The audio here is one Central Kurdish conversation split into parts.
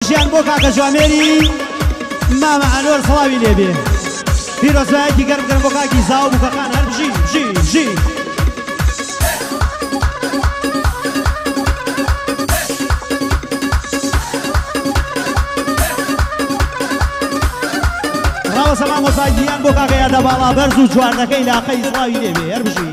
ژیان بۆ کاکە جوامێری مامە ئەنوەر سڵاوی لێبێ. پیرۆزبایەکی گەرم گەرم بۆ کاکی زاو بووکەکان هەر بژی بژی بژی. ڕاوەسە مامۆستا گیان بۆ کاکە یادە باڵا بەرز و جواردەکەی لاقەی سڵاوی لێبێ هەر بژی.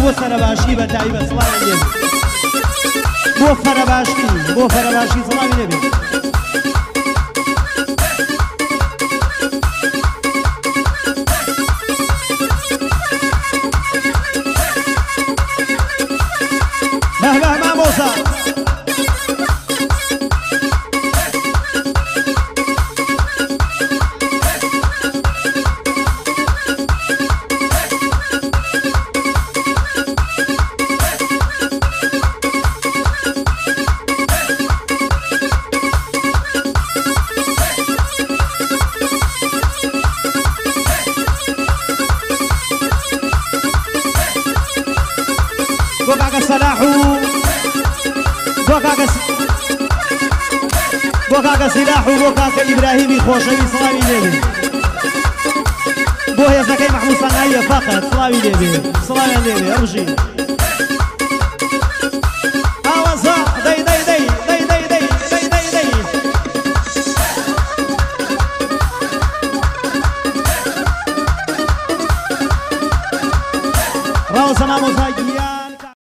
بۆ سەرەباشی بە تایبەت سڵاوی لێبێ. بۆ فەرەباشی بۆ فەرەباشی سڵاوی لێبێ. بەه مامۆستا. بۆ کاکە سیلاح و بۆ کاکە ئیبراهیمی خۆشەوی سڵاوی لێبێ. بۆ هێزەکەی مەحموود سەناییە فەقەت سڵاوی لێبێ سڵاویان لێبێ ئەڕژی. ئاوازە دەی دەی دەی دەی دەی دەی دەی دەی دەی. ڕاوەسە مامۆستا گیان.